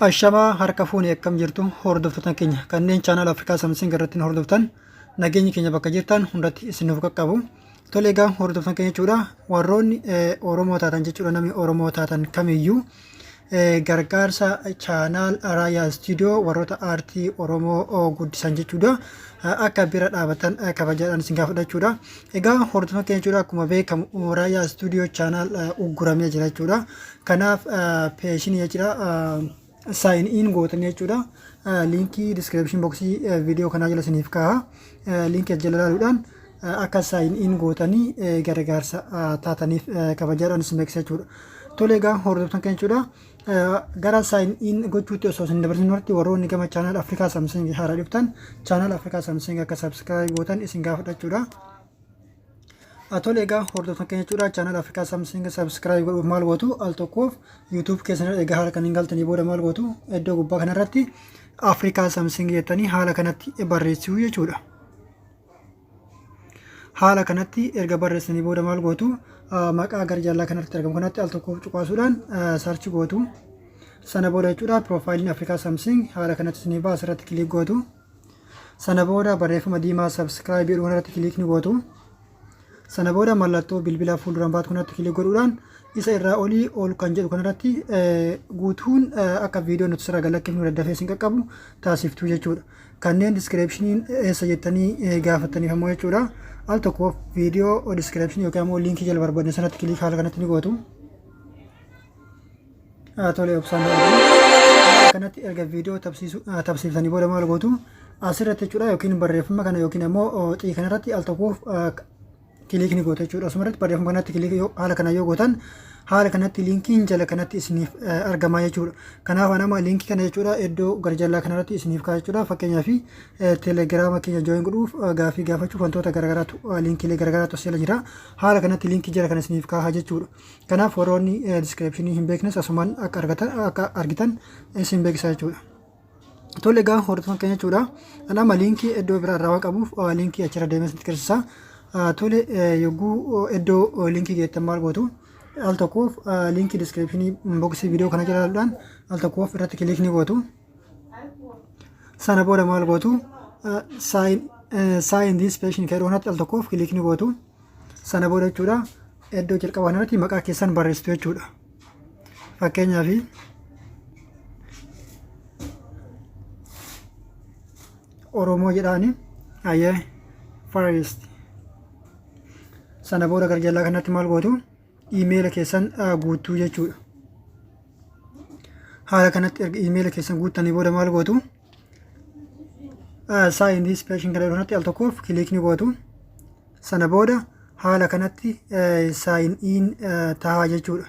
Ashamaa harka fuune, akkam jirtu hordoftoota keenya kanneen channel Afrikaa Samsung irratti nu hordoftan? Nageenyi keenya bakka jirtan hundatti isiniif qaqqabu. Tole, egaa hordoftoota keenya jechuudha, warroonni Oromoo taatan jechuudha, namni Oromoo taatan kamiyyuu gargaarsa channel Raayyaa Istuudiyoo warroota aartii Oromoo guddisan jechuudha akka bira dhaabatan kabajaadhaan isin gaafadha jechuudha. Egaa hordoftoota keenya jechuudha, akkuma beekamu Raayyaa Istuudiyoo channel ugguramee jira jechuudha. Kanaaf petition jechuudha sign in gootanii jechuudha. Liinkii description boxii viidiyoo kanaa jala isiniif kaa'a. Liinkii jala ilaaluudhaan akka sign in gootanii gargaarsa taataniif kabajaadhaan isin beeksisa jechuudha. Tole, egaa hordoftoota keenya jechuudha. Gara sign in gochuutti osoo isin dabarsin duratti, warroonni gama channel Afrikaa Samsung haaraa dhuftan channel Afrikaa Samsung akka subscribe gootan isin gaafadha jechuudha. Tole, egaa hordoftoota keenya jechuudha, channel Afrikaa Samsung subscribe godhuuf maal gootu? Al tokkoof YouTube keessan egaa haala kaniin galtanii booda maal gootu? Iddoo gubbaa kanarratti Afrikaa Samsung jettanii haala kanatti barreessuu jechuudha. Haala kanatti erga barreessanii booda maal gootu? Maqaa gara jallaa kanatti argamu kanatti al tokkoof cuqaasuudhaan search gootu. Sana booda jechuudha, piroofaayiliin Afrikaa Samsung haala kanatti isinii baasa, irratti click gootu. Sana booda barreeffama diimaa subscribe jedhu kanarratti click ni gootu. Sana booda mallattoo bilbilaa fuulduraan baatu kanatti click godhuudhaan isa irraa olii ol kan jedhu kanarratti guutuun akka viidiyoo nuti sirra galakkifnu daddafee isin qaqqabu taasiftuu jechuudha. Kanneen descriptioniin eessa jettanii gaafataniif ammoo jechuudha, al tokkoof viidiyoo descriptionii yookiin ammoo liinkii jala barbaadne sanatti click haala kanatti ni gootu. Tole, obsaan kanatti erga viidiyoo tapsiiftanii booda maal gootu? Asirratti jechuudha, yookiin barreeffama kana yookiin ammoo xii kanarratti al tokkoof click ni gootu jechuudha. Asumarratti barreeffama kanatti click haala kana yoo gootan, haala kanatti liinkiin jala kanatti isiniif argama jechuudha. Kanaaf anama liinkii kana jechuudha iddoo garjallaa kanarratti isiniif ka'a jechuudha. Fakkeenyaaf, telegiraama keenya join godhuuf, gaafii gaafachuuf, wantoota garaagaraatu, liinkiilee garaagaraatu as jala jira. Haala kanatti liinkii jala kana isiniif kaa'a jechuudha. Kanaaf warroonni descriptionii hin beeknes asumaan akka argatan akka argitan isin beeksisa jechuudha. Tole, egaa hordofan keenya jechuudha. Anama liinkii iddoo biraa irraa waan qabuuf liinkii achirra deemee isinitti agarsiisa. Tole, yogguu iddoo liinkii geettan maal gootu? Al tokkoof liinkii descriptionii boxii viidiyoo kana jala ilaaluudhaan al tokkoof irratti click ni gootu. Sana booda maal gootu? Sign this petition kan jedhu al tokkoof click ni gootu. Sana booda jechuudha, iddoo jalqaba kanarratti maqaa keessan barreessitu jechuudha. Fakkeenyaaf, Oromoo jedhaani, ayyee, first. Sana booda gara jalaa kanatti maal gootu? Iimeela keessan guutuu jechuudha. Haala kanatti erga iimeela keessan guuttanii booda maal gootu? Sign this petition kana kanatti al tokkoof click ni gootu. Sana booda haala kanatti sign in tahaa jechuudha.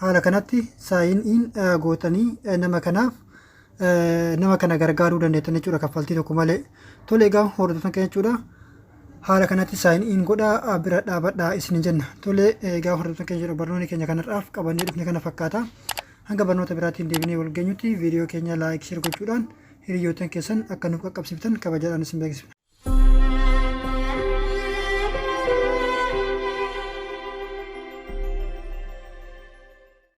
Haala kanatti sign in gootanii nama kanaaf nama kana gargaaruu dandeettan jechuudha, kaffaltii tokko malee. Tole, egaa hordofan keenya jechuudha. Haala kanatti sign in godhaa, bira dhaabadhaa isin jenna. Tole, egaa hordofan keenya jechuudha, barnoonni keenya kanarraaf qabannee dhufne kana fakkaata. Hanga barnoota biraatiin deebinee wal geenyutti viidiyoo keenya like, share gochuudhaan hiriyoottan keessan akka nuuf qaqqabsiiftan kabajaadhaan isin beeksifna.